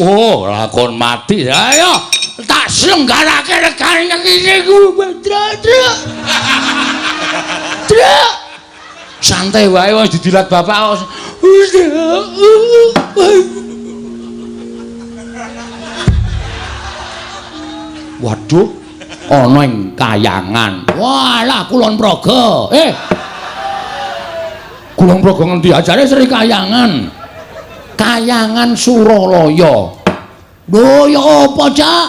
Oh, lakon mati. Ayo, tak selenggarake regane iki ku. Truk. Truk. Santai wae wis didilat bapak. Waduh, ana ing kayangan. Walah, Kulon Progo. Kulon Progo ngendi ajare Sri Kayangan? Kayangan Suralaya. Lho, ya apa, Cak?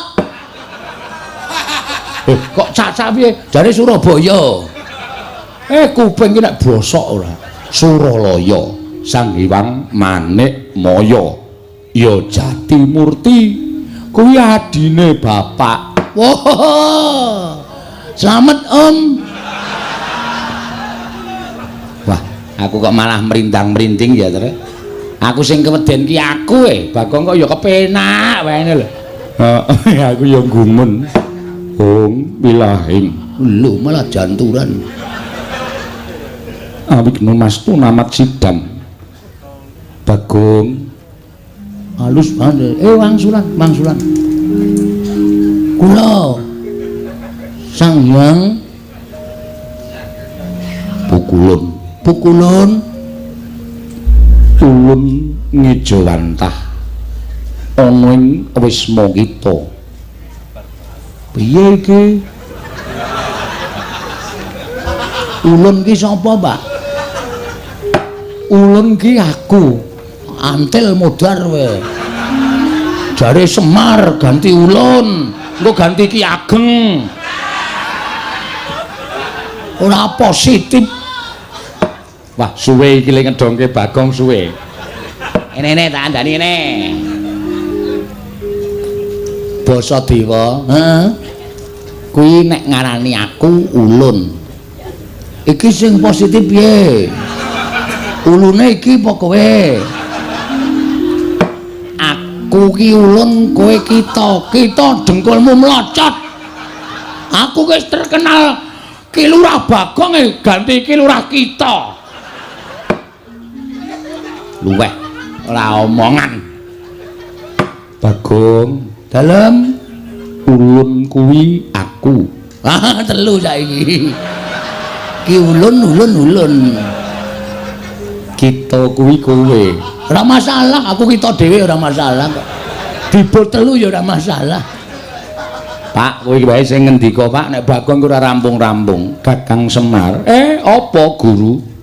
Kok cacak piye? Jare Surabaya. Kuping iki nek bosok ora. Suralaya, Sang Hyang Manik Maya. Ya Jatimurti. Kuwi adine bapak. Wah. Slamet, Om. Wah, aku kok malah merindang-merinding ya, Trek. Aku sing keweden ki aku Bagong kok ya kepenak wae lho. Heeh, aku ya gumun. Hong wilahing. Lho, malah janturan. Awigna mastu namat sidam. Bagong halus banget. Wangsulan, wangsulan. Kula Sang Hyang Pukulun. Pukulun ulun ngejawantah ana ing wisma kita. Piye iki? Ulun ki sapa, Pak? Ulun ki aku. Antil modar kowe. Jare Semar ganti ulun, engko ganti Ki Ageng. Ora positif. Wah, suwe iki le ngedongke Bagong suwe. Ene tak andani ngene. Basa Dewa, heeh. Kuwi nek ngarani aku ulun. Iki sing positif piye? Ulune iki apa kowe? Aku ki ulun, kowe kita. Kita dengkulmu mlocot. Aku wis terkenal Ki Lurah Bagong ganti Ki Lurah kita. Luweh ora omongan. Bagong, dalem ulun kuwi aku. Ah, telu saiki. Ki ulun ulun ulun. Kita kuwi kowe. Ora masalah, aku kita dhewe ora masalah kok. Dibur telu ya ora masalah. Pak, kowe iki wae sing ngendika, Pak, nek Bagong ora rampung-rampung. Kakang Semar. Apa guru?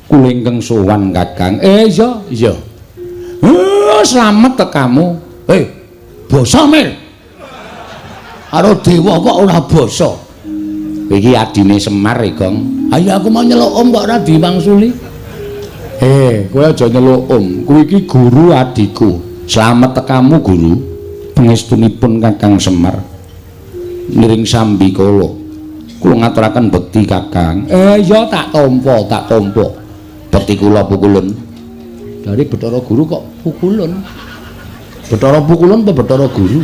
Kula ingkang sowan Kakang. Iya, iya. Slamet tekamu. Basa Mir. Karo dewa kok ora basa. Iki adine Semar, Gong. Ayo aku mau nyeluk om kok ora diwangsuli. Kowe aja nyeluk om. Kuwi iki guru adiku. Slamet tekamu, guru. Pangestunipun Kakang Semar. Niring sambi kala. Kula ngaturaken bekti Kakang. Iya tak tampa, tak tampa. Bekti kula pukulun. Dari Bathara Guru kok pukulun. Bathara pukulun apa Bathara Guru?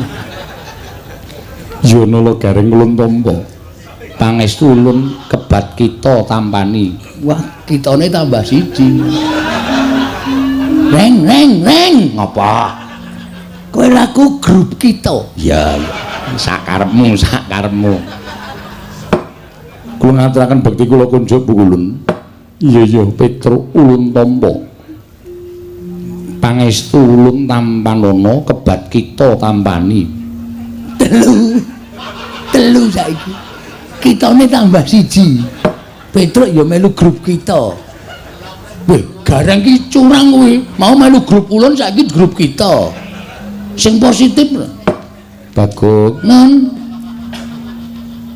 Ya nala gareng ulun tampa. Pangestu ulun kebat kita tampani. Wah, kitane tambah siji. Reng reng reng. Ngapa? Kowe laku grup kita. Iya, iya. Sakarepmu, sakarepmu. Kula ngaturaken bekti kula kunjuk pukulun. Iya iya, Petruk ulun tampa. Pangestu ulun tampanana kebat kita tampani. Telu. Telu saiki. Kitane tambah siji. Petruk ya melu grup kita. Weh, gareng ki curang kuwi. Mau melu grup ulun saiki grup kita. Sing positif lho. Bagong, non.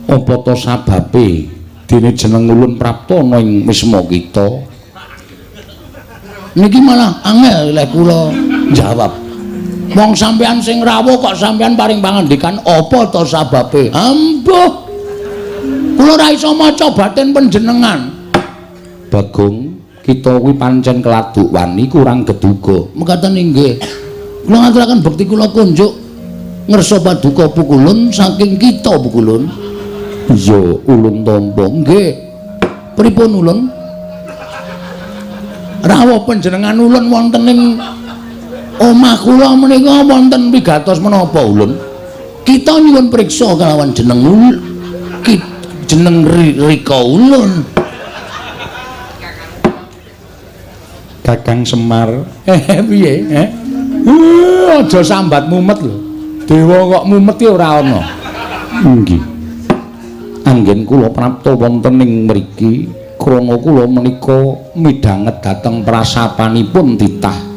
Apa to sababe dene jeneng ulun prapta ana ing wisma kita? Niki malah angel lek kula jawab. Wong sampean sing rawuh kok sampean paring pangandikan apa to sababe? Ambuh. Kula ora iso maca batin panjenengan. Bagong, kita kuwi pancen keladuk wani kurang geduga. Mekaten inggih. Kula ngaturaken bekti kula kunjuk ngersa paduka pukulun saking kita pukulun. Iya, ulun tampa. Nggih. Pripun ulun? Rawuh panjenengan ulun wonten ing Omah kula menika wonten wigatos menapa ulun? Kita nyuwun priksa kalawan jeneng jeneng Rika ulun. Kakang Semar. Piye? Aja sambat mumet lho. Dewa kok mumet ki ora ana. Nggih. Anggen kula prapta wonten ing mriki krana kula menika midhanget dhateng prasapanipun titah.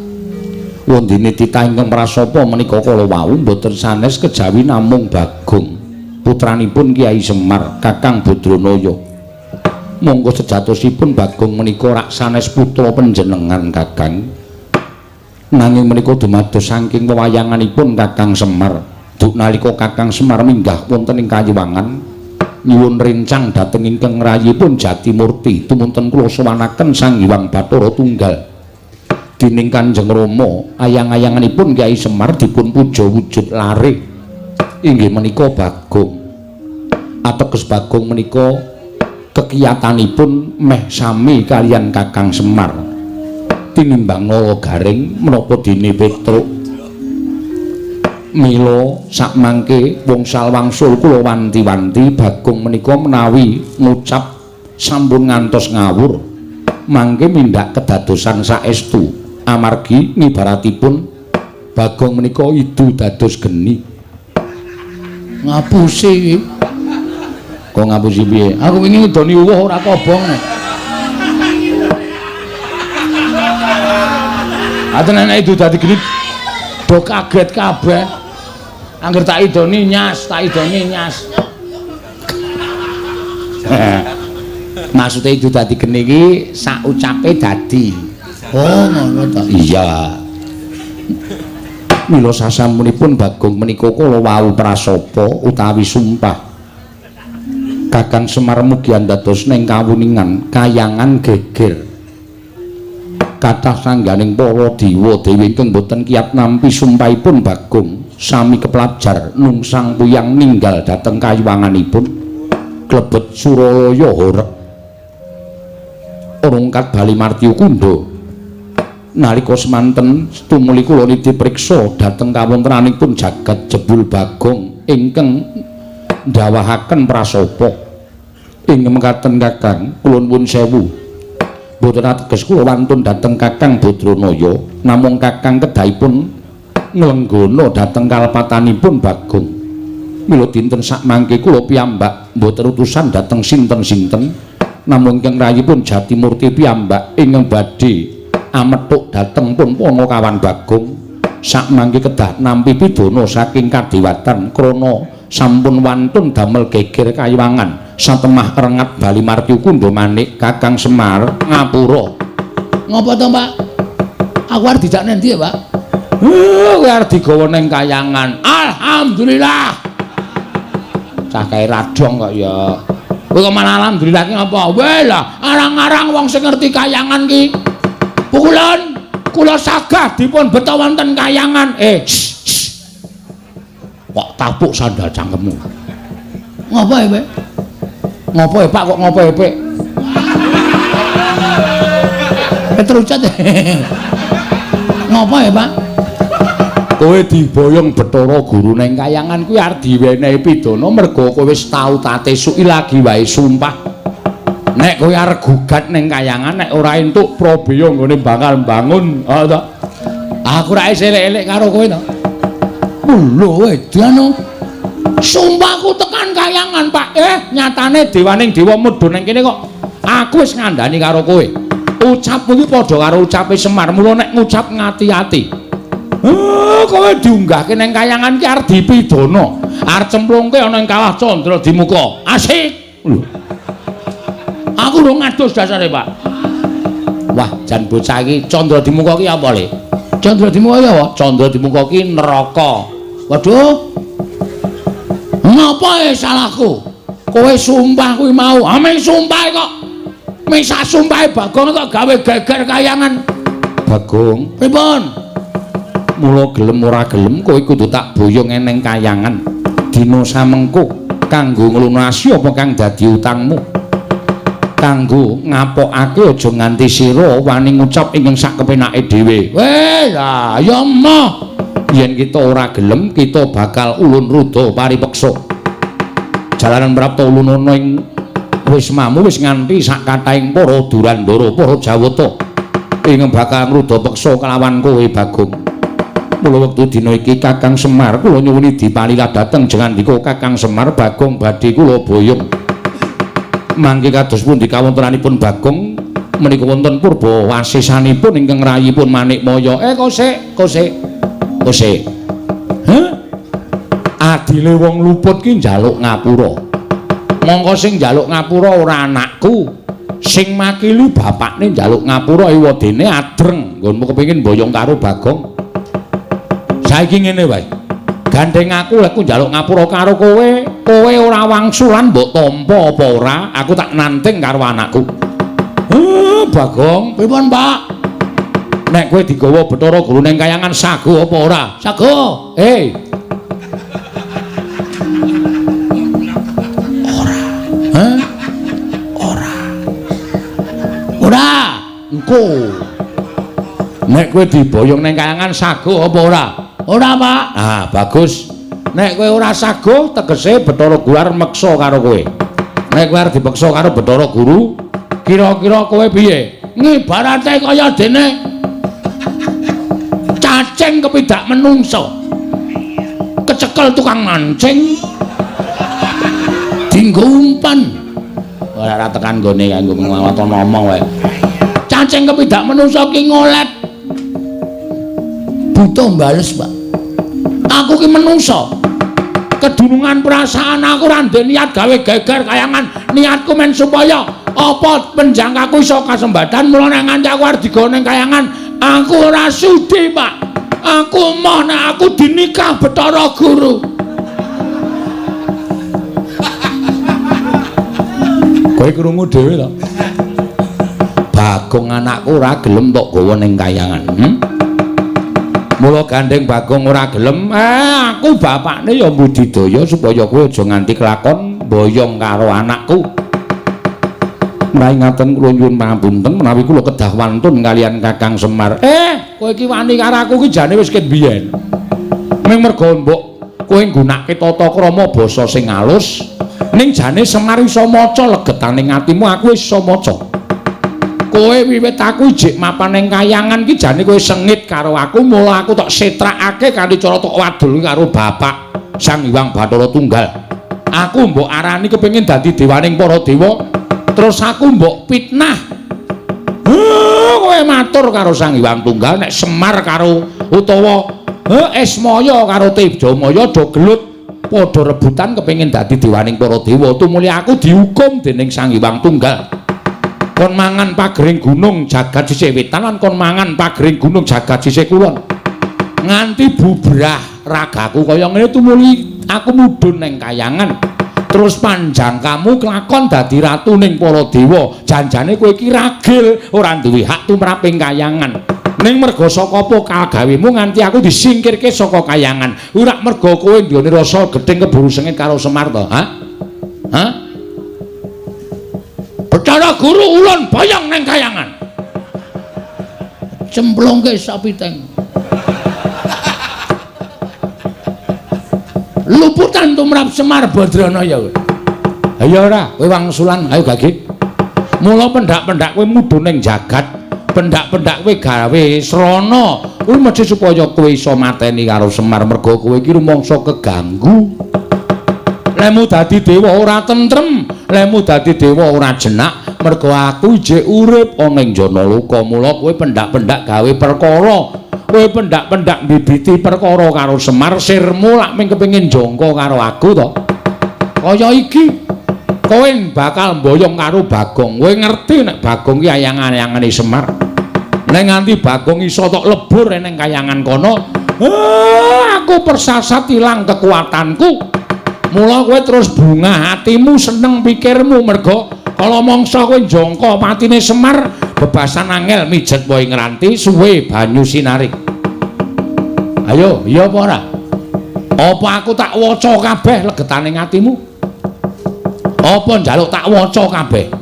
Wondene titah ingkang prasapa menika kala wau mboten sanes kejawi namung Bagong, putranipun Kyai Semar, Kakang Badranaya. Monggo sejatosipun Bagong menika rak sanes putra panjenengan Kakang. Nanging menika dumados saking wewayanganipun Kakang Semar. Duk nalika Kakang Semar minggah wonten ing Kayiwangan nyuwun rencang dhateng ingkang rayipun Jatimurti, tumunten kula sowanaken Sang Hyang Bathara Tunggal. Dening Kanjeng Rama, ayang-ayanganipun Kyai Semar dipun puja wujud lare inggih menika Bagong. Ateges Bagong menika kekiyatanipun meh sami kaliyan Kakang Semar. Tinimbang nala garing menapa dene Petruk. Mila sakmangke wongsal wangsul kula wanti-wanti Bagong menika menawi ngucap sampun ngantos ngawur, mangke mindak kedadosan saestu. Amargi ngibaratipun Bagong menika idu dados geni. Ngapusi iki. Kok ngapusi piye? Aku wingi ngidoni uwuh ora kobong. Aten nek idu dadi geni do kaget kabeh. Angger tak idoni nyas, tak idoni nyas. Maksude idu dadi geni iki sak ucape dadi. Oh, ngono ta. Iya. Mila sasampunipun Bagong menika kala wau prasapa utawi sumpah. Kakang Semar mugi andados ning kawuningan kayangan geger. Kathah sangganing para dewa dewi ingkang boten kiyat nampi sumpahipun Bagong sami keplajar nungsang puyang ninggal dhateng kayuwanganipun klebet Suralaya horeg. Rungkat Bali Martya Kundha. Nalika semanten tumuli kula nitih priksa dhateng kawontenanipun jagat jebul Bagong ingkang ndawahaken prasapa. Ing mekaten Kakang, kula nuwun sewu. Mboten ateges kula wantun dhateng Kakang Badranaya, namung Kakang kedahipun nglenggana dhateng kalepatanipun Bagong. Mila dinten sakmangke kula piyambak mboten utusan dhateng sinten-sinten, namung ingkang rayipun Jatimurti piyambak ingkang badhe amethuk dhateng pun Panakawan Bagong. Sakmangke kedah nampi pidana saking kadewatan krana sampun wantun damel geger kayiwangan satemah rengat Bali Martya Kundha manik. Kakang Semar ngapura. Ngapa to, Pak? Aku arep dijak nendi ya, Pak? Kowe arep digawa ning kayangan. Alhamdulillah. Cah kae radong kok ya. Kowe kok malah alhamdulillah ki ngapa? Weh lah, arang-arang wong sing ngerti kayangan ki. Pukulan kula sagah dipun beta wonten kayangan. Kok tapuk sandal cangkemmu. Ngapa ya, Pak? Ngapa ya, Pak? Kok ngapa ya, Pak? Terucat. Ngapa ya, Pak? Kowe diboyong Bathara Guru ning kayangan kuwi arep diwenehi pidana mergo kowe wis tau tatesuki lagi wae sumpah. Nek kowe arep gugat ning kayangan nek ora entuk prabeya nggone bakal mbangun, ha to. Aku ra isih elek-elek karo kowe to. Lho edan. Sumpahku tekan kayangan, Pak. Nyatane dewaning dewa mudhun ning kene kok. Aku wis ngandani karo kowe. Ucapmu iki padha karo ucape Semar, mula nek ngucap ngati-ati. Kowe diunggahke ning kayangan ki arep dipidana. Arep cemplungke ana ing kawah Candra Dimuka. Asik. Lho. Aku urung ngadus dasare, Pak. Wah, jan bocah iki Candra Dimuka ki apa, Le? Candra Dimuka ki apa? Candra Dimuka ki neraka. Waduh. Ngapa salahku? Kowe sumpah kuwi mau. Ah, ming sumpah kok. Ming sak sumpahe Bagong kok gawe geger kayangan. Bagong, pripun? Mula gelem ora gelem kowe kudu tak boyong eneng kayangan. Dina samengko kanggo nglunasi apa kang dadi utangmu. Kanggo ngapokake aja nganti sira wani ngucap ingkang sak kepenake dhewe. Weh, lah ya emoh. Yen kita ora gelem, kita bakal ulun ruda paripeksa. Jalaran prapta ulunana ing wismamu wis nganti sak kathahing para Durandara, para Jawata ingkang bakal ngruda peksa kelawan kowe Bagong. Mula wektu dina iki Kakang Semar kula nyuwuni dipalila dhateng jengandika Kakang Semar Bagong badhe kula boyong. Mangke kados pundi kawontenanipun Bagong menika wonten purba wasisanipun ingkang rayipun Manikmaya. Kosek, kosek. Kosek. Hah? Adile wong luput ki njaluk ngapura. Mongko sing njaluk ngapura ora anakku. Sing makili bapakne njaluk ngapura ewadene adreng nggonmu kepengin boyong karo Bagong. Saiki ngene wae. Gandeng aku lek njaluk ngapura karo kowe, kowe ora wangsulan mbok tampa apa ora, aku tak nanting karo anakku. Bagong, pripun, Pak? Nek kowe digawa Bathara Guru ning kayangan sago apa ora? Sago. Ora. Hah? Ora. Ora. Engko. Nek kowe diboyong ning kayangan sago apa ora? Ora, Pak. Ah, bagus. Nek kowe ora sago, tegese Bathara Guru arep meksa karo kowe. Nek kowe arep dipeksa karo Bathara Guru, kira-kira kowe piye? Ngibarate kaya dene cacing kepidak menungsa. Kecekel tukang mancing. Dinggo umpan. Ora tekan nggone kanggo ngwaton ngomong wae. Cacing kepidak menungsa ki ngolet. Buta bales, Pak. Aku ki menungsa. Kedunungan perasaan aku ora ndek niat gawe geger kayangan. Niatku men supaya apa penjangkaku iso kasembatan. Mula nek nganti aku arep digawa ning kayangan, aku ora sudi, Pak. Aku moh nek aku dinikah Bathara Guru. Kowe krungu dhewe to? Bagong anakku ora gelem tok gawa ning kayangan. Mula gandeng Bagong ora gelem, aku bapakne ya mbudidaya supaya kowe aja nganti kelakon boyong karo anakku. Menawi ngaten kula nyuwun pangapunten menawi kula kedah wantun kalian Kakang Semar. Kowe iki wani karo aku iki jane wis ket biyen. Ming merga mbok kowe nggunakake tata krama basa sing alus, ning jane Semar iso maca legetaning atimu, aku wis iso maca. Kowe wiwit aku ijik mapan ning kayangan ki jane kowe sengit karo aku, mula aku tok setrakake kanthi cara tok wadul karo bapak Sang Hyang Bathara Tunggal. Aku mbok arani kepengin dadi dewaning para dewa, terus aku mbok fitnah. Kowe matur karo Sang Hyang Tunggal nek Semar karo utawa Ismaya karo Tejamaya do gelut padha rebutan kepengin dadi dewaning para dewa, tumuli aku dihukum dening Sang Hyang Tunggal. Kon mangan pagering gunung jagat sisih wetan lan kon mangan pagering gunung jagat sisih kulon. Nganti bubrah ragaku kaya ngene tumuli aku mudhun ning kayangan. Terus panjang kamu kelakon dadi ratu ning para dewa. Janjane kowe iki ragil ora duwe hak tumrap ing kayangan. Ning merga saka apa kagawemu nganti aku disingkirke saka kayangan. Ora merga kowe nduweni rasa gething keburu sengit karo Semar to, ha? Ha? Bathara Guru ulun boyong ning kayangan. Cemplungke sapiteng. Luputan tumrap Semar Badranaya. Ayo ora, kowe wangsulan, ayo gage. Mula pendak-pendak kowe mudhun ning jagat, pendak-pendak kowe gawe srana. Kuwi mesti supaya kowe iso mateni karo Semar merga kowe iki rumangsa keganggu. Lemu dadi dewa ora tentrem, lemu dadi dewa ora jenak, merga aku ijik urip ana ing Janaloka. Mula kowe pendak-pendak gawe perkara, kowe pendak-pendak mbibiti perkara karo Semar, sirmu lak mung kepengin jangka karo aku to. Kaya iki kowe bakal mboyong karo Bagong. Kowe ngerti nek Bagong ki ayang-ayangane Semar. Nek nganti Bagong iso tok lebur ning kayangan kono, aku persasat ilang kekuatanku. Mula kowe terus bungah hatimu, seneng pikirmu merga kala mangsa kowe njangka patine Semar, bebasan angel mijet wae ngranti suwe banyu sinarik. Ayo, iya apa ora? Apa aku tak waca kabeh legetane atimu? Apa njaluk tak waca kabeh?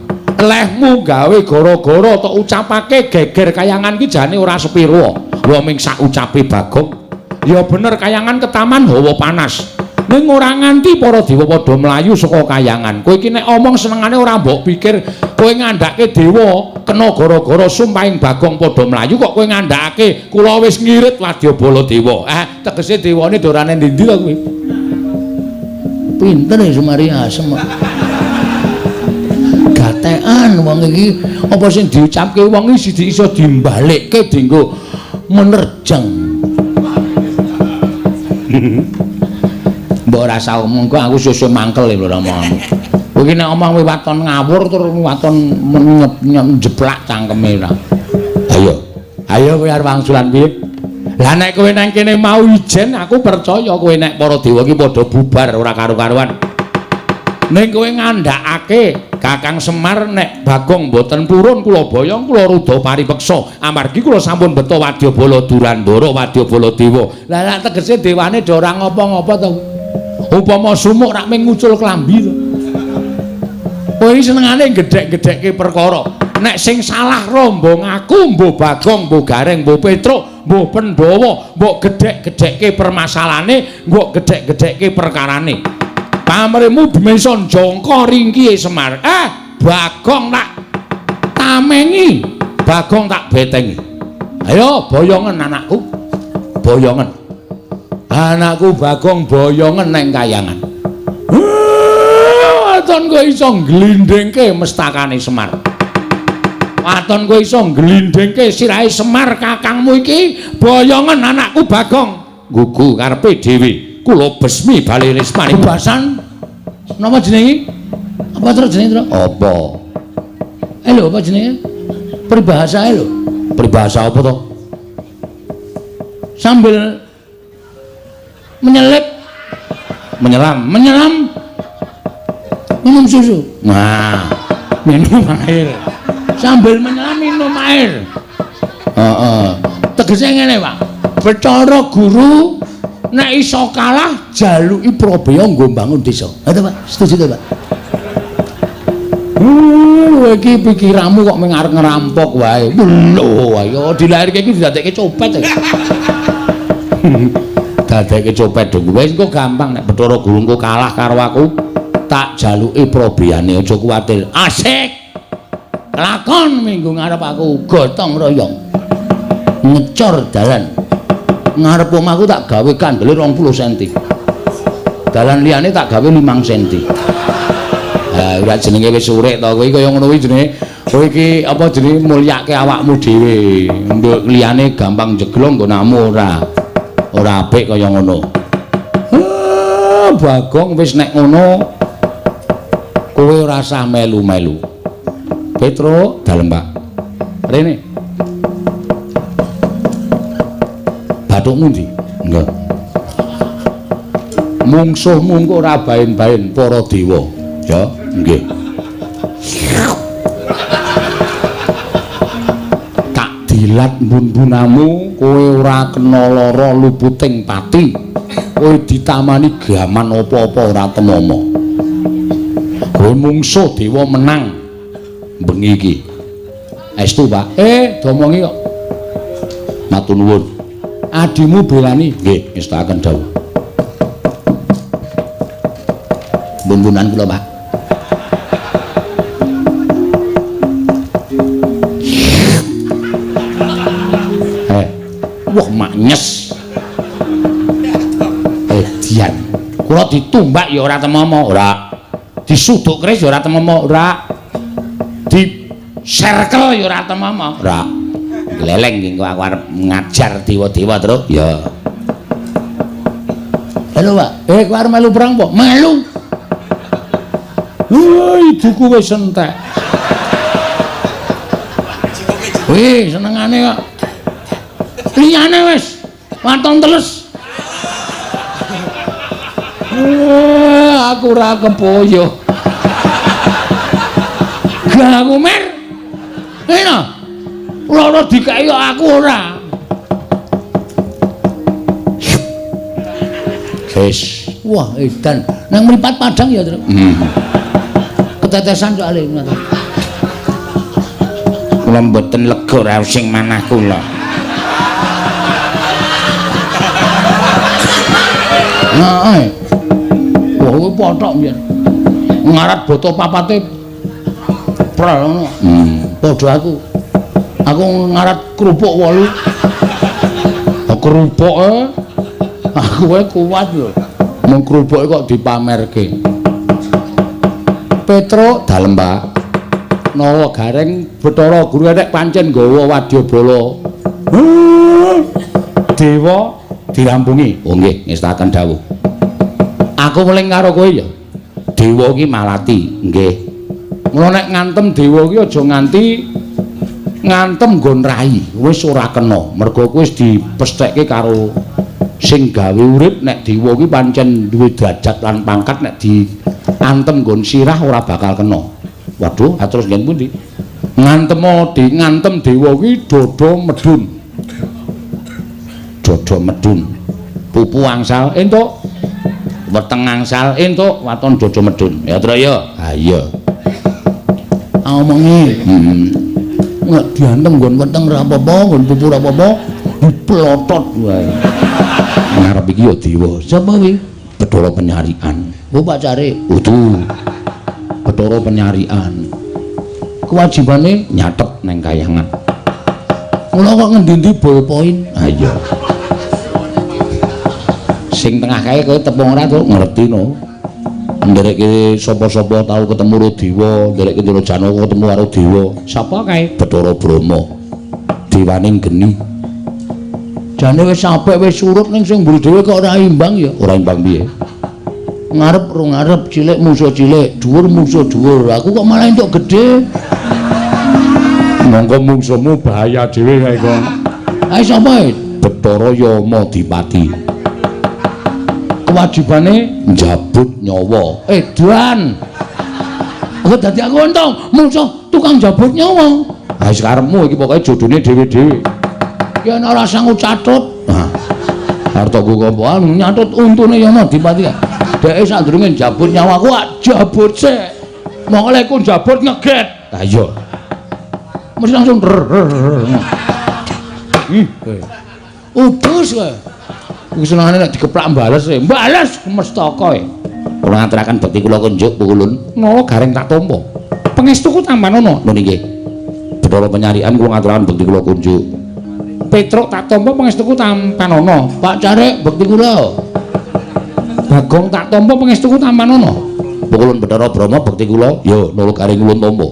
Lehmu gawe gara-gara tok ucapake geger kayangan ki jane ora sepiro. Wa ming sak ucape Bagong. Ya bener kayangan ketaman hawa panas. Ning ora nganti para dewa padha mlayu saka kayangan. Kowe iki nek omong senengane ora mbok pikir, kowe ngandhake dewa kena gara-gara sumpahing Bagong padha mlayu kok kowe ngandhakake kula wis ngirit wadyabala dewa. Tegese dewane dorane ndi-ndi to kuwi? Pinter ya Sumari Asem. Gatekan wong iki apa sing diucapke wong iki siji iso dimbalekke dienggo menerjang. Mbok ora usah omong kok aku susu mangkel lho omonganmu. Kowe iki nek omong waton ngawur tur waton njeplak cangkeme ora. Ayo. Ayo kowe arep wangsulan piye? Lah nek kowe nang kene mau ijen aku percaya kowe nek para dewa iki padha bubar ora karu-karuan. Ning kowe ngandhakake Kakang Semar nek Bagong mboten purun kula boyong kula rudha paripeksa amargi kula sampun beto wadyabala Durandara wadyabala dewa. Lah nek tegese dewane do ora ngopo-ngopo to. Upama sumuk rak mung ngucul klambi to. Kowe iki senengane gedhek-gedhekke perkara. Nek sing salah rombong aku, mbuh Bagong, mbuh Gareng, mbuh Petruk, mbuh Pandhawa, mbok gedhek-gedhekke permasalahane, mbok gedhek-gedhekke perkarane. Pamrihmu bimesa jangka ringkihe Semar. Bagong tak tamengi, Bagong tak betengi. Ayo boyongen anakku. Boyongen. Anakku Bagong boyongen neng kayangan. Waton kowe iso ngglindhingke mestakane Semar. Waton kowe iso ngglindhingke sirahe Semar kakangmu iki, boyongen anakku Bagong. Gugu karepe dhewe. Kula besmi bali rismane. Bebasan napa jenenge? Apa terus jenenge, Tru? Apa? Lho apa jenenge? Peribahasae lho. Peribahasa apa to? Sambil menyelip, menyelam, menyelam minum susu. Nah, minum air. Sambil menyelam minum air. Heeh. Tegese ngene, Pak. Bathara Guru nek iso kalah jaluki prabeya nggo mbangun desa. Ha to, Pak? Setuju to, Pak? Iki pikiranmu kok mung arep ngerampok wae. Lho, ayo dilairke iki didadekke copet. Dadekke copet dong. Wis engko gampang nek Bathara Guru engko kalah karo aku, tak jaluki prabeyane, aja kuwatir. Asik. Lakon minggu ngarep aku gotong royong. Ngecor dalan. Ngarep omahku tak gawe kandele 20 cm. Dalan liyane tak gawe 5 cm. Ha, ora jenenge wis urip to kowe kaya ngono kuwi jenenge. Kowe iki apa jenenge mulyake awakmu dhewe. Nduk liyane gampang jeglong nggonamu ora. Ora apik kaya ngono. Bagong wis nek ngono kowe ora usah melu-melu. Petruk, dalem Pak. Rene. Bathukmu ndi? Nggih. Mungsuhmu engko ora baen-baen para dewa. Ya, nggih. Tak dilat mbun-mbunamu, kowe ora kena lara luputing pati. Kowe ditamani gaman apa-apa ora temama. Kowe mungsuh dewa menang bengi iki. Estu, Pak. Domongi kok. Matur nuwun. Adimu belani, nggih, ngestakaken dawuh. Bun-bunan kula, Pak. Wah, maknyes. Dian. Kula ditumbak ya ora temama, ora. Disuduk keris ya ora temama, ora. Di serkel ya ora temama, ora. Gleleng iki aku arep ngajar dewa-dewa, Truk. Ya. Halo, Pak. Kowe arep melu perang apa? Melu. Ibuku wis entek. Wih, senengane kok. Liyane wis waton teles. Aku ora kepoyo. Gak aku mer. Ngene. Loro dikeki kok aku ora. Wis. Wah, edan. Nang mripat padang ya, Truk. Ketetesan soalé ngono. Kula mboten lega raos sing manah kula. Heeh. Wah, kuwi pothok mbiyen. Ngarat boto papate prel ngono. Padha aku. Aku ngarat kerupuk 8. Kerupuke aku wae kuat lho. Mung kerupuke kok dipamerke. Petruk dalem, Pak. Nawa Gareng Bathara Guru enek pancen nggawa wadyabala. Dewa dirampungi. Oh nggih, ngestaken dawuh. Aku weling karo kowe ya. Dewa iki malati, nggih. Mula nek ngantem dewa iki aja nganti ngantem nggon rai, wis ora kena. Mergo kuwi wis dipesthekke karo sing gawe urip nek dewa iki pancen duwe derajat lan pangkat nek diantem nggon sirah ora bakal kena. Waduh, terus nggen pundi? Ngantemo di ngantem dewa iki dada medhun. Dada medhun. Pupu angsal entuk. Weteng angsal entuk, waton dada medhun. Ya, Tru ya. Ha iya. Omongi. Nek diantem nggon weteng ora apa-apa, nggon pupu ora apa-apa, diplotot wae. Ngarep iki ya dewa. Sapa kuwi? Bathara Penyarikan. Oh, pacare. Udu. Bathara Penyarikan. Kewajibane nyatet neng kayangan. Mula kok ngendi-endi ballpoint. Ha iya. Sing tengah kae kowe tepung ora to ngerti no. Nderekke sapa-sapa tau ketemu karo dewa, nderekke Ndara Janaka ketemu karo dewa. Sapa kae? Bathara Brahma. Dewaning geni. Jane wis apik wis surut ning sing mburi dhewe kok ora imbang ya. Ora imbang piye? Ngarep ro ngarep, cilik musuh cilik, dhuwur musuh dhuwur. Aku kok malah entuk gedhe. Monggo mungsuhmu bahaya dhewe kae kok. Ae sapa e? Bathara Yamadipati. Kewajibane njabut nyawa. Edan. Aku dadi aku entuk mungsuh tukang njabut nyawa. Ha wis karepmu iki pokoke jodone dhewe-dhewe. Yen ora sangu catut. Ha. Arep tok apa nyatut untune Yamadipati. Dheke sadurunge njabut nyawaku jabut sik. Mongko lek ku njabut ngeget. Ha iya. Mesti langsung ih kowe. Udus kowe. Iki senengane nek dikeplak bales e. Bales mestaka e. Kula ngaturaken bekti kula kunjuk pukulun. Nala Gareng tak tampa. Pangestuku tampanono. Lho nggih. Bathara Penyarikan kula ngaturaken bekti kula kunjuk. Petruk tak tampa pangestuku tampanono. Pak Carik bekti kula. Bagong tak tampa pangestuku tampanono. Pukulun Bathara Brahma bekti kula. Ya Nala Gareng ulun tampa.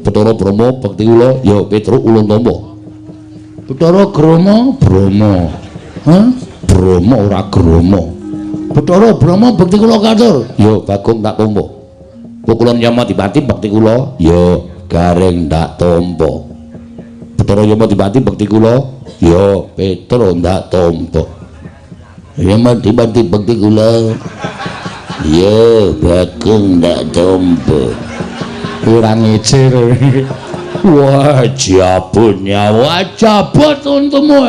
Bathara Brahma bekti kula. Ya Petruk ulun tampa. Bathara Grama Brahma. Hah? Brahma ora Grama. Bathara Brahma bekti kula katur. Ya Bagong tak tampa. Pukulun Yamadipati bekti kula. Ya Gareng tak tampa. Bathara Yamadipati bekti kula. Ya Petruk tak tampa. Yamadipati bekti kula. Ya Bagong tak tampa. Ora ngece. Wah, jabut nyawa, jabut untumu.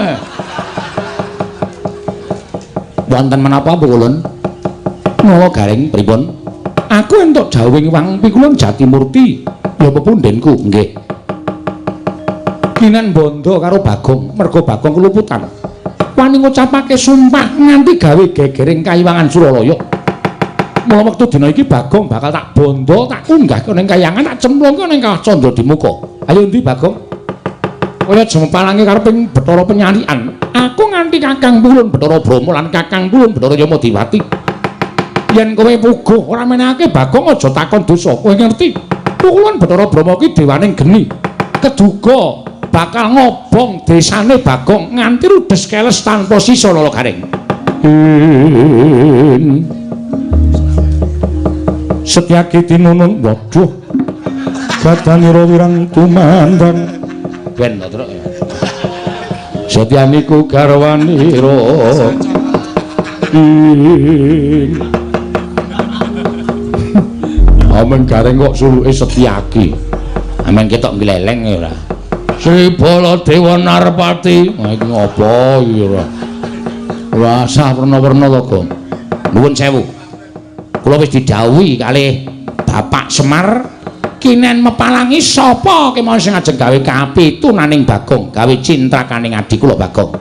Wonten menapa pukulun? Nala Gareng pripun? Aku entuk dawuhing Wang Pikulun Jatimurti. Ya pepundhenku, nggih. Kinan bondo karo Bagong, merga Bagong keluputan. Wani ngucapake sumpah nganti gawe gegering kayiwangan Suralaya. Mula wektu dina iki Bagong bakal tak bondo, tak unggahke ning kayangan, tak cemplungke ning Kawah Candra Dimuka. Ayo endi Bagong? Kaya jemepalange karo ping Bathara Penyarikan. Aku nganti Kakang Pulun Bathara Brahma lan Kakang Pulun Bathara Yamadipati. Yen kowe puguh ora menehake Bagong aja takon dosa. Kowe ngerti? Pukulun Bathara Brahma ki dewaning geni. Keduga bakal ngobong desane Bagong nganti rudes keles tanpa sisa Lala Gareng. Setyaki tinunun waduh badanira wirang tumandang ben to truk. Setyaniku garwanira ing amen Gareng kok suluke Setyaki. Amen ketok gleleng ora. Sri Baladewa Narpati. Iki ngopo iki ora? Ora sah werna-werna to, Gong. Nuwun sewu. Kula wis didhawuhi kalih Bapak Semar Kinen mepalangi sapa kemawon sing ajeng gawe kapitunaning Bagong, gawe cintrakaning adi kula Bagong.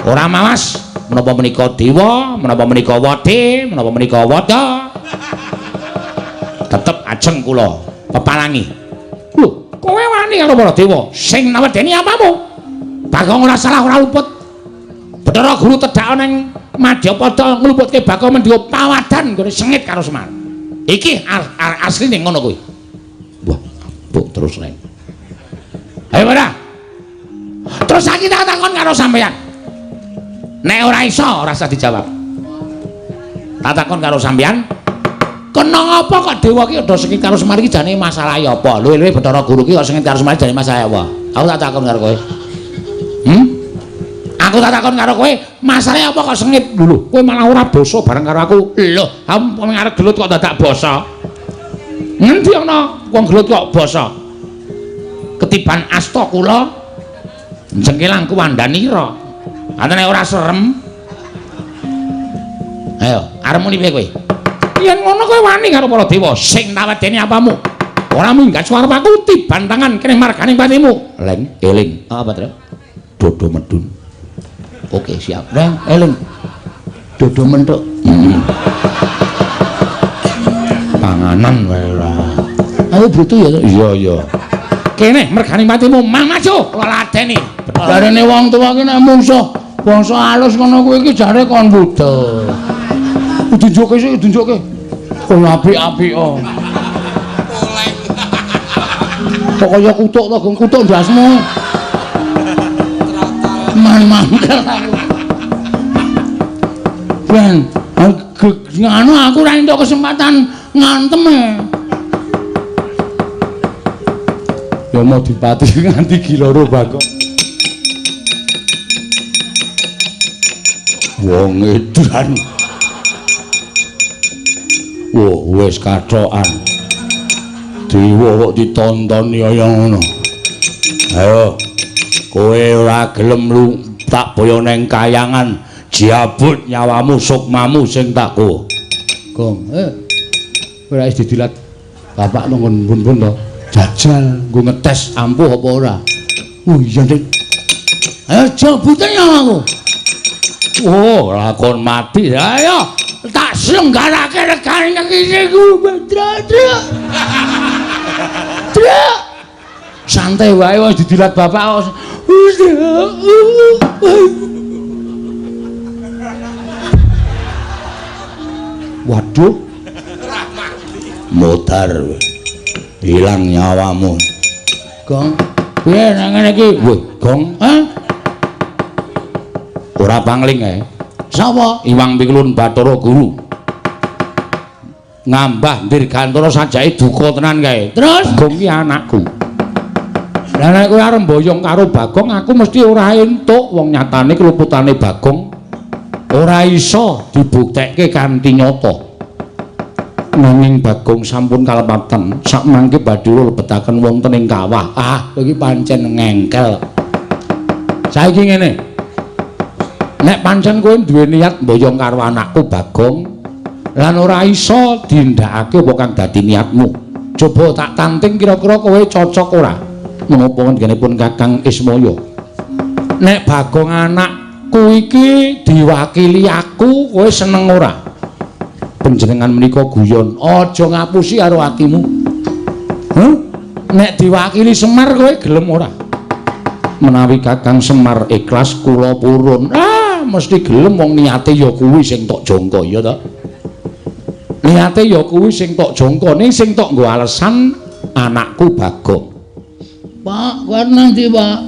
Ora mawas menapa menika dewa, menapa menika wade, menapa menika wada. Tetep ajeng kula pepalangi. Lho, kowe wani karo para dewa sing nawedeni apamu? Bagong ora salah ora luput. Bathara Guru tedhak ning Madyapada ngluputke Bagong mendhiwa pawadan nggone sengit karo Semar. Iki asline ngono kuwi. Wah, abuk terus reng. Ayo ora. Terus saiki tak takon karo sampeyan. Nek ora iso ora usah dijawab. Tak takon karo sampeyan, kena ngapa kok dewa ki udah sengit karo Semar iki jane masalahe apa? Luwe-luwe Bathara Guru ki kok sengit karo Semar jane masalahe apa? Aku tak takon karo kowe. Aku tak takon karo kowe, masalahe apa kok sengit? Lho, kowe malah ora basa bareng karo aku. Lho, aku arep gelut kok dadak basa. Ngendi ana wong gelut kok basa? Ketiban asta kula jengkelang kuwandanira. Antene ora serem. Ayo, arep muni piye kowe? Yen ngono kowe wani karo para dewa sing tawedeni apamu? Ora minggat suara aku tiban tangan kene marganing patimu. Leng, eling. Apa, Tru? Dodo medun. Oke, siap. Leng, eling. Dodo mentuk. Panganan wae ora. Ayo brutu ya. Iya, iya. Kene merganing patimu mang maju kula ladeni. Jarene wong tuwa ki nek mungsuh bangsa alus ngono kuwi iki jare kon budhe. Diunjukke sik, diunjukke. Kon apik-apik oh. Kok kaya kutuk to, Gong, kutuk ndasmu. Man mangkel aku. Ben, nganu aku ora entuk kesempatan ngantem e. Ya mau dipati nganti giloro Bagong. Wong edan. Wah, wis kathokan. Dewa kok ditontoni kaya ngono. Ayo, kowe ora gelem lu tak boyo neng kayangan, jabut nyawamu sukmamu sing tak go. Gong, ora wis didilat bapak nang bun-bun to. Jajal nggo ngetes ampuh apa ora. Oh iya, Dik. Ayo jabute nyawaku. Oh, lakon mati. Ayo, tak selenggarake regane iki ku, Badra. Santai wae wis didilat bapak. Waduh. Modar. Ilang nyawamu. Gong, piye nang ngene iki? Weh, Gong. Hah? Ora pangling ae. Sapa? Iwang Pikulun Bathara Guru. Ngambah Dirgantara sajake duka tenan kae. Terus Gong ki anakku. Lah nek kowe arep mboyong karo Bagong, aku mesti ora entuk. Wong nyatane keluputane Bagong ora iso dibuktekke kanthi nyata. Nanging Bagong sampun kalepatan, sakmangke badhe lebetaken wonten ing kawah. Ah, kowe iki pancen ngengkel. Saiki ngene. Nek pancen kowe duwe niat mboyong karo anakku Bagong lan ora iso dindakake apa kang dadi niatmu. Coba tak tanting kira-kira kowe cocok ora? Menapa ngenipun Kakang Ismaya? Nek Bagong anakku iki diwakili aku, kowe seneng ora? Panjenengan menika guyon, aja ngapusi karo atimu. Huh? Nek diwakili Semar kowe gelem ora? Menawi Kakang Semar ikhlas kula purun. Ah, mesti gelem wong niate ya kuwi sing tok jangka ya ta. Niate ya kuwi sing tok jangka, ning sing tok nggo alesan anakku Bagong. Pak, kowe nang ndi, Pak?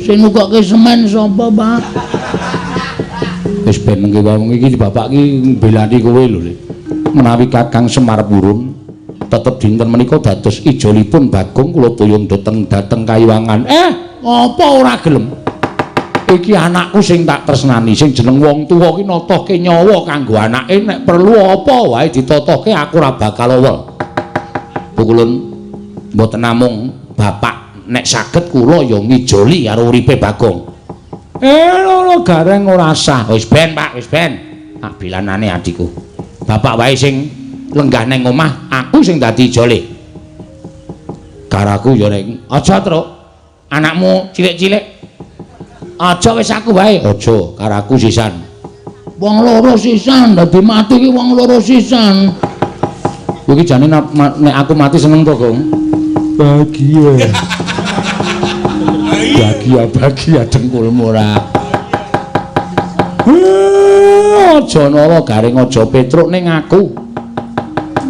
Sing nukokke semen sapa, Pak? Wis ben mengke wong iki bapak iki mbelani kowe lho, Le. Menawi Kakang Semar purun, tetep dinten menika dados ijolipun Bagong kula boyong dhateng kayiwangan. Apa ora gelem? Iki anakku sing tak tresnani, sing jeneng wong tuwa ki natohke nyawa kanggo anake, nek perlu apa wae ditotohke aku ora bakal owel. Pukulun mboten namung bapak, nek saged kula ya ngijoli karo uripe Bagong. Lho gareng ora sah. Wis ben, Pak, wis ben. Tak bilanane adikku. Bapak wae sing lenggah neng omah, aku sing dadi ijole. Karaku ya ring. Aja, Truk. Anakmu cilik-cilik. Aja wis aku wae. Aja, karaku sisan. Wong loro sisan, dadi mati ki wong loro sisan. Kowe iki jane nek aku mati seneng to, Gong? Bahagia. Bahagia, bahagia dengkulmu ora. Aja Nala Garing, aja Petruk ning aku.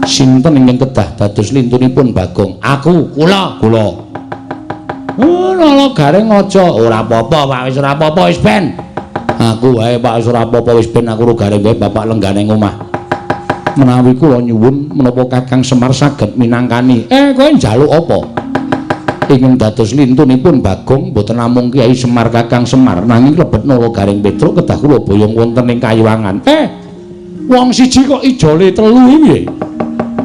Sinten ingkang kedah dados lintunipun Bagong? Aku, kula, kula. Nala Garing aja. Ora apa-apa, Pak, wis ora apa-apa wis ben. Aku wae, Pak, wis ora apa-apa wis ben aku ro Garing wae bapak lenggane omah. Menawi kula nyuwun menapa Kakang Semar saged minangkani. Kowe njaluk apa? Ingin dados lintunipun Bagong mboten namung Kyai Semar Kakang Semar nanging lebet Nala Garing Petruk kedah kula boyong wonten ing Kayuwangan. Wong siji kok ijole telu piye?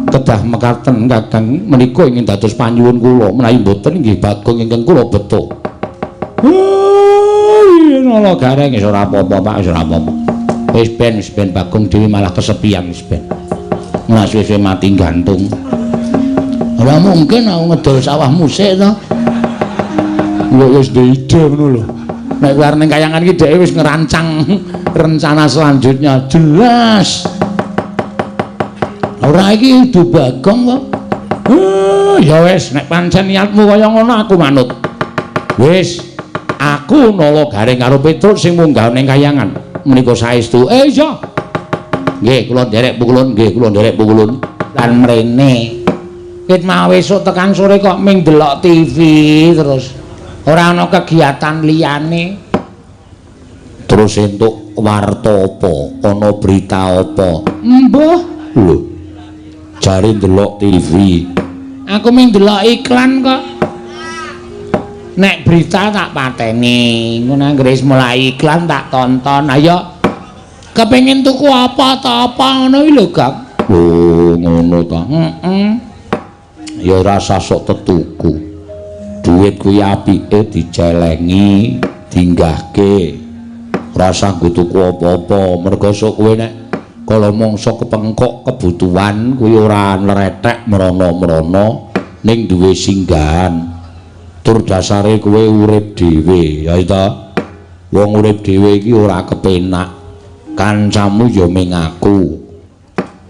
Kedah mekaten Kakang menika ingin dados panyuwun kula menawi mboten inggih Bagong ingkang kula beto. Iya Nala Garing wis ora apa-apa Pak, wis ora apa-apa. Wis ben Bagong dhewe malah kesepian wis ben. Malah suwe-suwe mati gantung. Ora mungkin aku ngedol sawah musik to. Lho wis duwe ide ngono lho. Nek kowe arep ning kayangan iki dheke wis ngerancang rencana selanjutnya jelas. Ora iki kudu Bagong kok. Ya wis nek pancen niatmu kaya ngono aku manut. Wis, aku Nala Garing karo Petruk sing munggah ning kayangan. Menika saestu. Iya. Nggih, kula nderek pukulun, nggih kula nderek pukulun. Lan mrene. Ket mau esuk tekan sore kok ming delok TV terus. Ora ana kegiatan liyane. Terus entuk warta apa? Ana berita apa? Embuh. Lho. Jare ndelok TV. Aku ming ndelok iklan kok. Nek berita tak pateni, ngono anggere wis mulai iklan tak tonton. Ayo. Kepengin tuku apa ta apa ngono iki lho, Gak. Lho, ngono ta. Heeh. Ya ora usah sok tetuku. Duit kuwi apike dicelengi, dinggahke. Ora usah nggo tuku apa-apa, mergo sok kowe nek kala mangsa kepengkok kebutuhan kuwi ora nretek mrono-mrono ning duwe singgahan. Tur dasare kowe urip dhewe, ya ta? Wong urip dhewe iki ora kepenak. Kancamu ya ming aku.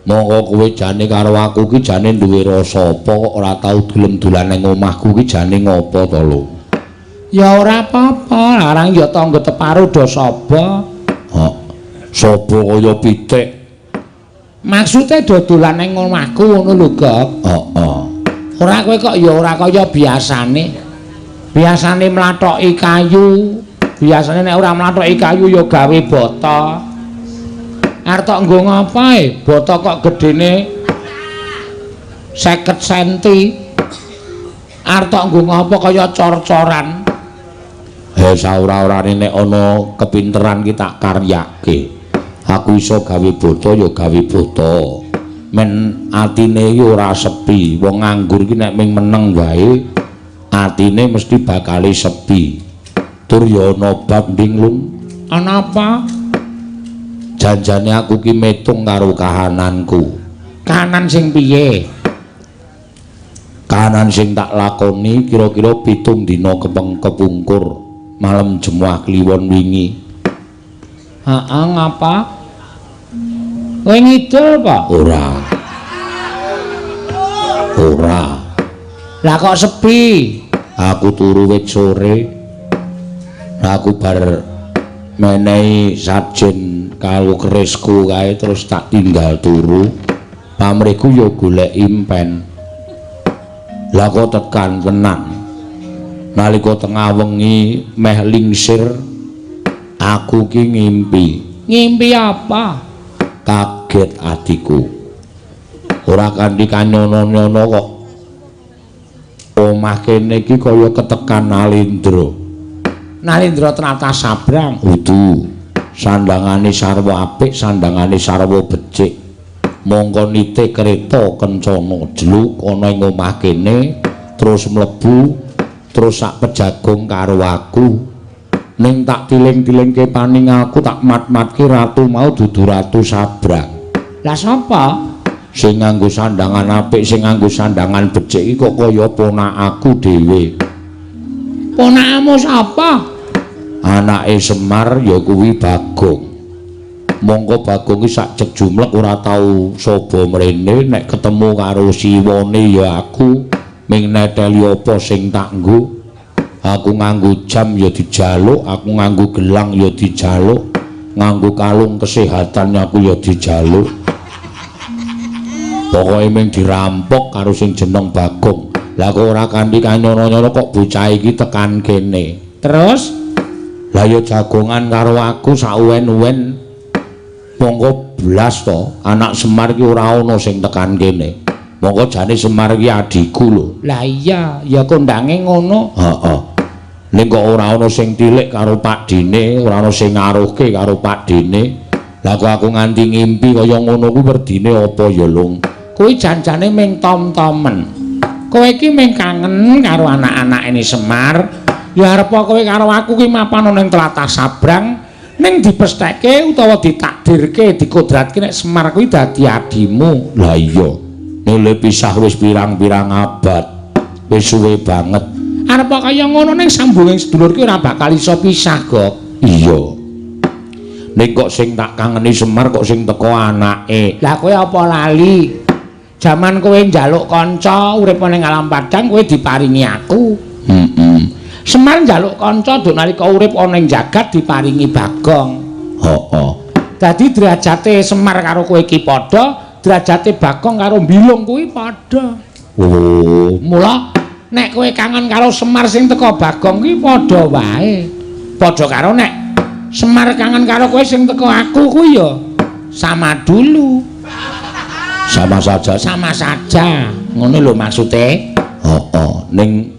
Monggo kowe jane karo aku ki jane duwe rasa apa kok ora tau gelem dolan ning omahku ki jane ngopo to lho? Ya ora apa-apa, larang ya tangga teparo do saba. Hah. Saba kaya pitik. Maksude do dolan ning omahku ngono lho, Gok. Heeh. Ora kowe kok ya ora kaya biasane. Biasane mlathoki kayu, biasane nek ora mlathoki kayu ya gawe bata. Arep tok nggo ngapa e? Bata kok gedene 50 senti. Arep tok nggo ngapa kaya cor-coran. Saora-orane nek ana kepinteran ki tak karyake. Aku iso gawe bata ya gawe bata. Men atine iki ora sepi. Wong nganggur iki nek ming meneng wae atine mesti bakale sepi. Tur ya ana bab ndinglung. Ana apa? Janjane aku ki metung karo kahananku. Kahanan sing piye? Kahanan sing tak lakoni kira-kira 7 dina kepungkur malam Jemuah Kliwon wingi. Heeh, ngapa? Kowe ngidul apa? Ora. Ora. Lah kok sepi? Aku turu wit sore. Aku bar menehi sajen karo kerisku kae terus tak tinggal turu. Pamrihku ya golek impen. Lah kok tekan tenan. Nalika tengah wengi meh lingsir aku ki ngimpi. Ngimpi apa? Kaget atiku. Ora kanthi kanyono-nyono kok omah kene iki kaya ketekan Nalindra. Nalindra tlatah Sabrang. Kudu sandangane sarwa apik, sandangane sarwa becik. Mongko nite kereta kencana jluk ana ing omah kene terus mlebu terus sak pejagung karo aku. Ning tak tiling-tilingke paning aku tak mat-matke ratu mau dudu ratu Sabrang. Lah sapa? Sing nganggo sandangan apik, sing nganggo sandangan becik iki kok kaya ponakaku dhewe. Ponakmu sapa? Anake Semar ya kuwi Bagong. Mongko Bagong ki sak cek jumlek ora tau saba mrene, nek ketemu karo siwane ya aku ming neteli apa sing tak nggo. Aku nganggo jam ya dijaluk, aku nganggo gelang ya dijaluk, nganggo kalung kesehatan aku ya dijaluk. Pokoke ming dirampok karo sing jeneng Bagong. Lah kok ora kanthi kanyono-nyono kok bocah iki tekan kene. Terus? Lah ya jagongan karo aku sauwen-uwen. Mongko blas to, anak Semar iki ora ana sing tekan kene. Mongko jane Semar iki adhiku lho. Lah iya, ya kondange ngono. Heeh. Ning kok ora ana sing tilik karo Pakdine, ora ana sing ngaruhke karo Pakdine. Lah kok aku nganti ngimpi kaya ngono kuwi werdine apa ya, Lung? Kuwi janjane ming tom-tomen. Kowe iki ming kangen karo anak-anake Semar. Ya arep kowe karo aku ki mapan ning tlatah Sabrang, ning dipestheke utawa ditakdirke, dikodratke nek Semar kuwi dadi adimu. Lah iya. Nile pisah wis pirang-pirang abad. Wis suwe banget. Arep kaya ngono ning sambunging sedulur ki ora bakal iso pisah, Gok. Iya. Ning kok sing tak kangeni Semar kok sing teko anake. Lah kowe apa lali? Jaman kowe njaluk kanca urip ning alam padang kowe diparingi aku. Heeh. Semar njaluk kanca duk nalika urip ana ing jagat diparingi Bagong. Heeh. Dadi derajate Semar karo kowe iki padha, derajate Bagong karo Bilung kuwi padha. Oh, mula nek kowe kangen karo Semar sing teko Bagong kuwi padha wae. Padha karo nek Semar kangen karo kowe sing teko aku kuwi ya sama dulu. Sama saja, sama saja. Ngono lho maksude. Heeh, ning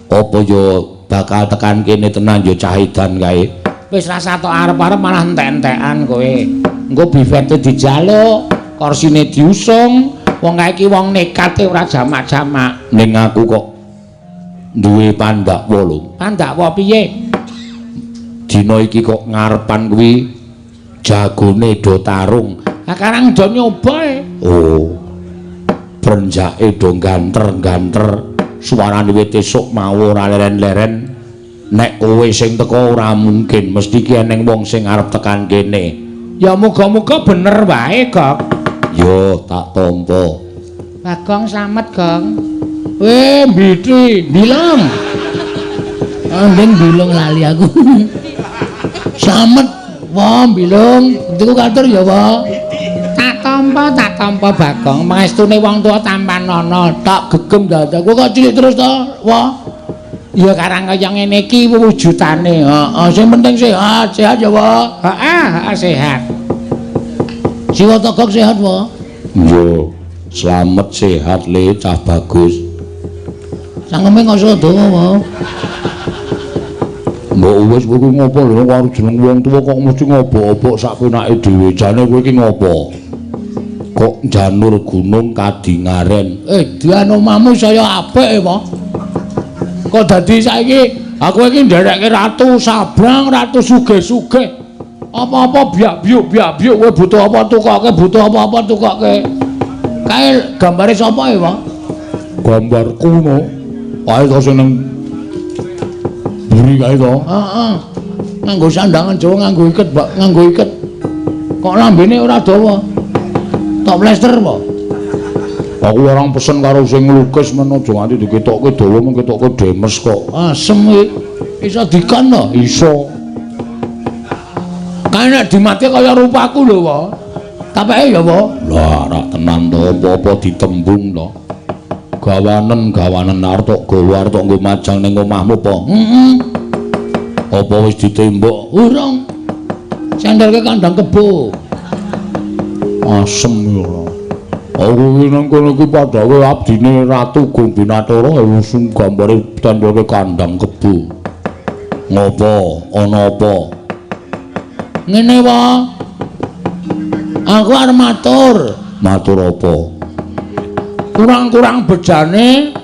apa ya bakal tekan kene tenan ya cah edan kae. Wis rasa tok arep-arep malah entek-entekan kowe. Engko bifete dijaluk, korsine diusung, wong kae iki wong nekate ora jamak-jamak. Ning aku kok duwe pandakwa lho. Pandakwa piye? Dina iki kok ngarepan kuwi jagone do tarung. Lah karang do nyoba e. Oh. Brenjake do ganter-ganter. Suarane wit esuk mau ora leren-leren. Nek kowe sing teko ora mungkin, mesti ki eneng wong sing arep tekan kene. Ya muga-muga bener wae, Gok. Yo tak tampa. Bagong slamet, Gong. Weh, mbiti, bilung. Ambeng bilung lali aku. Slamet, wah bilung, tuku katur ya, Wah. Tak tampa Bagong. Pangestune wong tuwa tampanana, tak gegem dadak. Kowe kok cilik terus to, Wah? Ya karang kaya ngene iki wujudane. Heeh, sing penting sehat, sehat ya, Wah. Heeh, sehat. Siwa Togok sehat, Wah. Yo, slamet sehat le cah bagus. Sangeme ngoso dawa, Wah. Mbok wis kowe iki ngopo lho karo jeneng wong tuwa kok mesti ngobok-obok sak penake dhewe. Jane kowe iki ngopo? Kok janur gunung kadingaren. Dian omahmu saya apik, Wah. Kok dadi saiki aku iki nderekke ratu Sabrang, ratu sugih-sugih. Apa-apa biak-biuk biak-biuk kowe butuh apa tukoke, butuh apa-apa tukoke. Kae gambare sapa ya, Wah? Gambarku no. Kae to sing nang mburi kae to. Heeh. Nganggo sandangan Jawa, nganggo iket, Mbak, nganggo iket. Kok lambene ora dawa? Tok plester apa? Aku orang pesen karo sing nglukis men aja nganti diketokke dawa mung ketokke demes kok. Asem iki. Iso dikon to? Iso. Kae nek dimati kaya rupaku lho, Wah. Tapeke ya, Wah. Lah, rak tenan to, apa-apa ditembung to. Gawanen-gawanen arep tok gawa arep tok nggo majang ning omahmu apa? Heeh. Apa wis ditembok? Urung. Sendelke kandang kebo. Asem ya ora. Aku iki nang kono iki padhawe abdine Ratu Gombinathara langsung gambare tembelke kandang kebo. Ngopo? Ana apa? Ngene, Wah. Aku arep matur. Matur apa? Kurang-kurang bejane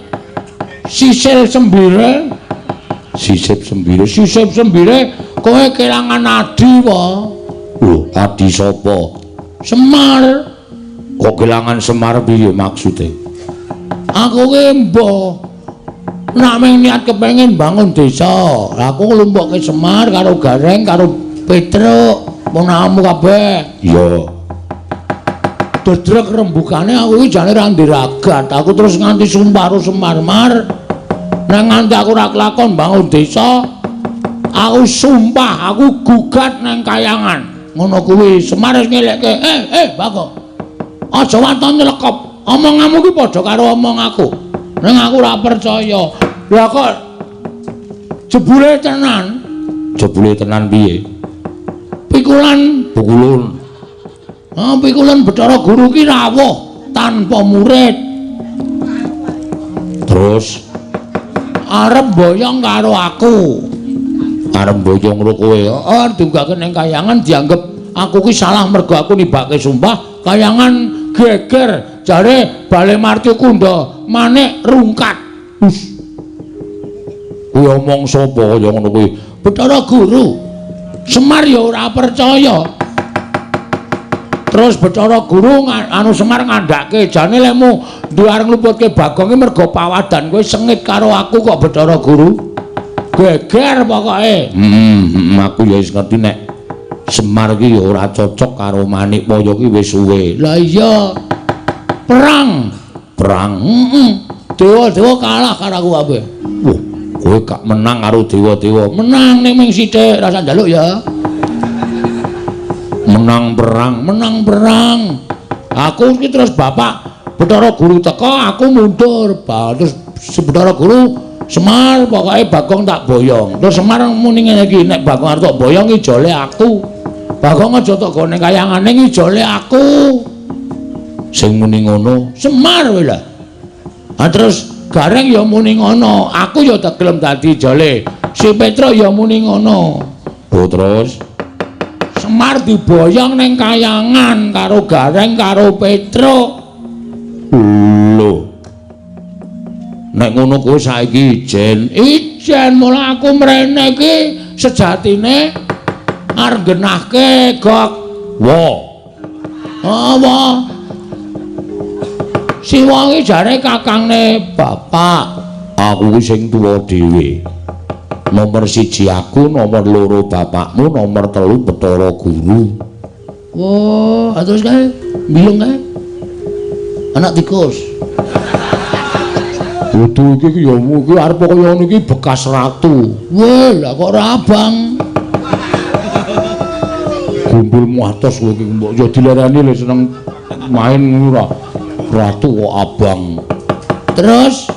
sisil sembire, sisip sembire, sisip sembire kowe kelangan adi, Wah. Lho, adi sapa? Semar. Kok kelangan Semar piye maksude? Aku ki mbah nak mung niat kepengin bangun desa. Aku nglumpukke Semar karo Gareng karo Petruk, ponakanmu kabeh. Iya. Dedrek rembugane aku iki jane ra ndiragat. Aku terus nganti sumpah karo Semar Mar. Nek nganti aku ora kelakon bangun desa, aku sumpah aku gugat nang kayangan. Ngono kuwi Semar wis ngelekke, Bagong. Aja waton nyelekop. Omonganmu ki padha karo omong aku. Ning aku ora percaya. Lah kok jebule tenan? Jebule tenan piye? Pikulan pukulun. Ah, pikulan Bathara Guru ki rawuh tanpa murid. Terus arep boyong karo aku. Arep boyong karo kowe? Heeh, diunggahke ning kayangan dianggep aku ki salah mergo aku nibake sumpah. Kayangan geger jare Bale Marti Kunda manik rungkat. Us. Kuwi omong sapa kaya ngono kuwi? Bathara Guru. Semar ya ora percaya. Terus Bathara Guru anu Semar ngandhake jane lemu duwe arep ngluputke Bagong ki mergo pawadan kowe sengit karo aku kok Bathara Guru. Geger pokoke. Aku ya wis ngerti nek Semar ki ya ora cocok karo Manikmaya ki wis suwe. Lah iya. Perang. Perang. Heeh. Dewa-dewa kalah karo aku kabeh. Wah, kowe gak menang karo dewa-dewa. Menang ning ming sithik, rasa njaluk ya. Menang perang, menang perang. Aku iki terus bapak Bathara Guru teko, aku mundur. Terus Bathara Guru Semar pokoke Bagong tak boyong. Terus Semar muni ngene iki, nek Bagong arep tak boyong ijole aku. Bagong aja tok gone kayangane ijole aku. Sing muni ngono Semar kowe lah. Ha terus Gareng ya muni ngono, aku ya tak gelem dadi ijole. Si Petruk ya muni ngono. Oh terus Semar diboyong ning kayangan karo Gareng karo Petruk. Lho. Nek ngono kowe saiki ijen. Ijen mula aku mrene iki sejatine arep nggenahke gok. Wa. Oh, wa. Siwa iki jare kakangne bapak. Aku ki sing tuwa dhewe. Nomor 1 aku, nomor 2 bapakmu, nomor 3 Bathara Guru. Oh, terus kae mbilung kae. Anak tikus. Kudu iki ya iki arep kaya ngono iki bekas ratu. Wah, lah kok ora abang. Gumpulmu atos kowe iki mbok ya dilereni lho seneng main ngono ora. Ratu kok abang. Terus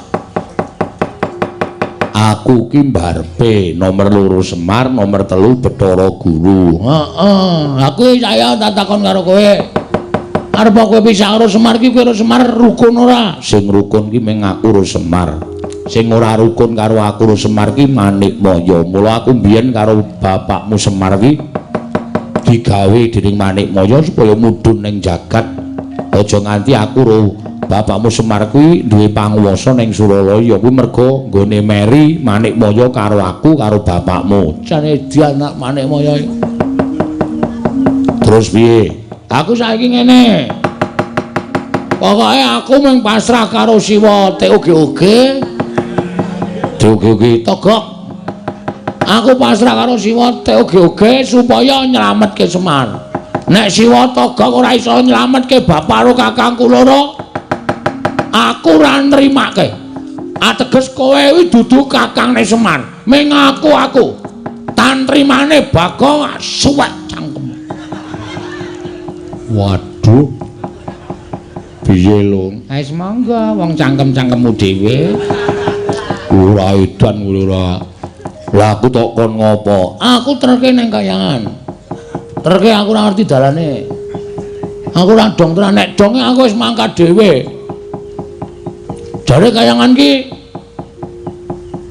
aku ki mbarepe nomor 2 Semar, nomor 3 Bathara Guru. Heeh, aku saya tak takon karo kowe. Arep kowe pisah karo Semar ki kowe karo Semar rukun ora? Sing rukun ki mung aku karo Semar. Sing ora rukun karo aku karo Semar ki Manikmaya. Mula aku mbiyen karo bapakmu Semar ki digawe dening Manikmaya supaya mudhun ning jagat. Aja nganti aku karo bapakmu Semar kuwi duwe panguwasa ning Suralaya kuwi mergo nggone meri Manikmaya karo aku karo bapakmu. Jane dianak Manikmaya. Terus piye? Aku saiki ngene. Pokoke aku mung pasrah karo Siwa TOGOG. TOGOG Togok. Aku pasrah karo Siwa TOGOG supaya nyelametke Semar. Nek Siwa Togok ora iso nyelametke bapak karo kakangku loro, aku ora nrimake. Ateges kowe kuwi dudu kakangne Semar. Ming aku. Tantrimane Bagong suwek cangkem. Waduh. Piye lho? Wis monggo wong cangkem-cangkemmu dhewe. Ora edan ora. Lah aku tok kon ngopo? Aku terke ning kayangan. Terke aku ora ngerti dalane. Aku ora dong tenan, nek donge aku wis mangkat dhewe. Jare kayangan ki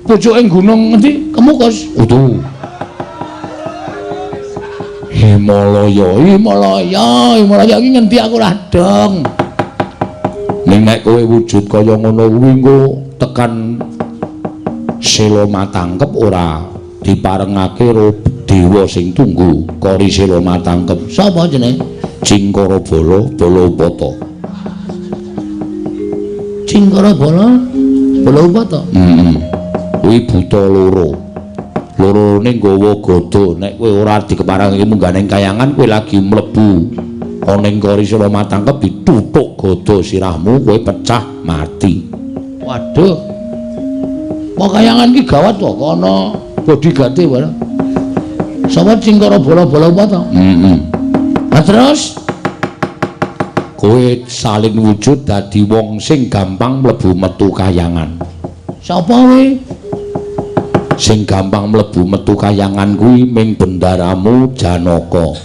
pucuke gunung ngendi? Kemukus. Utuh. Himalaya, Himalaya, Himalaya iki ngendi aku ora dong. Ning nek kowe wujud kaya ngono kuwi engko tekan Sela Matangkep ora diparengake karo dewa sing tunggu kori Sela Matangkep. Sapa jenenge? Cingkara Bala, Bala Upata. Cingkara Bala Bala Upata. Heeh. Kuwi buta loro. Lorone nggawa gada. Nek kowe ora dikeparengake munggah ning kayangan, kowe lagi mlebu ana ing Karisala matangkep dituthuk gada sirahmu, kowe pecah mati. Waduh. Apa kayangan ki gawat to ana bodyguarde wae. Sapa Cingkara Bala Bala Upata? Heeh. Lah terus kowe salin wujud dadi wong sing gampang mlebu metu kayangan. Sapa kowe? Sing gampang mlebu metu kayangan kuwi ming bendaramu Janaka.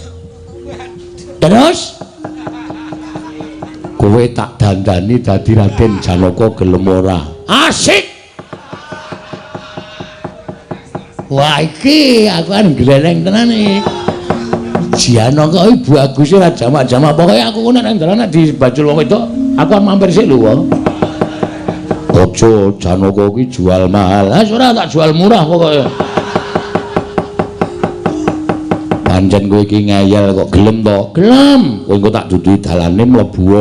Terus kowe tak dandani dadi Raden Janaka gelem ora? Asik. Wah iki aku kan gleneng tenan iki. Janaka iki baguse ora jamak-jamak. Pokoke aku ku nek nang dalan nek dibajul wong wedok, aku kan mampir sik lho wae. Aja Janaka ki jual mahal. Lah ora tak jual murah pokoke. Pancen kowe iki ngeyel kok gelem to? Gelem. Kowe engko tak duduhi dalane mlebu.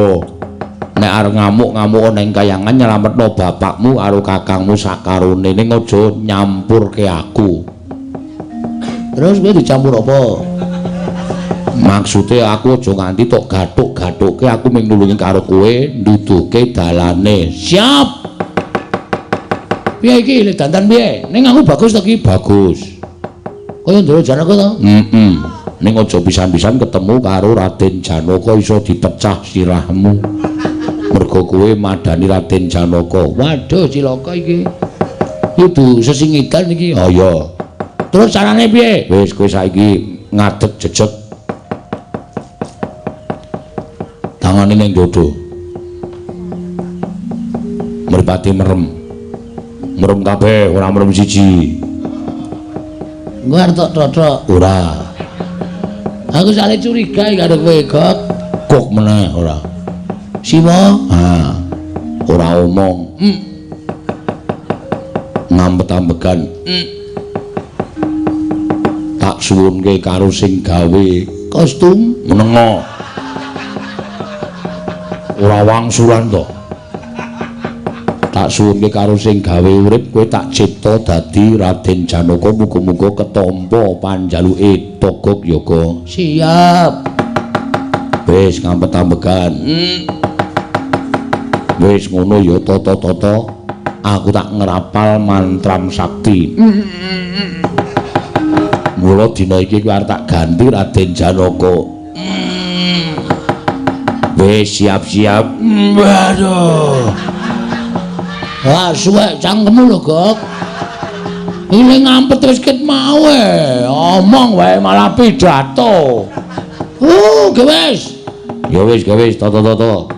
Nek arep ngamuk-ngamuk ning kayangan nyelametno bapakmu karo kakangmu sakarone, ning aja nyampurke aku. Terus kowe dicampur apa? Maksude aku aja nganti tok gathuk-gathukke, aku mung nulungi karo kowe nduduhke dalane. Siap. Piye iki le dandan piye? Ning aku bagus to ki? Bagus. Kaya Ndara Janaka to? Heeh. Ning aja pisan-pisan ketemu karo Raden Janaka iso dipecah sirahmu. Mergo kowe madani Raden Janaka. Waduh cilaka iki. Kudu sesingidan iki. Oh iya. Terus carane piye? Wis kowe saiki ngadeg jejeg. Tangane ning dodo. Mripate merem. Merem kabeh, ora merem siji. Engko arep tok tothok. Ora. Aku sale curiga iki karo kowe, Gok. Gok meneh ora. Siwa? Ha. Ora omong. Ngampet-ambegan. Tak suwunke karo sing gawe kostum menengo. Ora wangsulan to. Tak suwunke karo sing gawe urip kowe tak cipta dadi Raden Janaka, muga-muga ketampa panjaluke Togog Yoga. Siap. Wis ngampet-ambegan. Wis ngono ya tata-tata, aku tak ngrapal mantram sakti. Mula dina iki kowe arep tak ganti Raden Janaka. Wis siap-siap. Waduh. Wah, suwek cangkemmu lho, Gok. Ini ngampet wis ket mau e. Omong wae malah pidato. Ge wis. Ya wis, ge wis, tata-tata.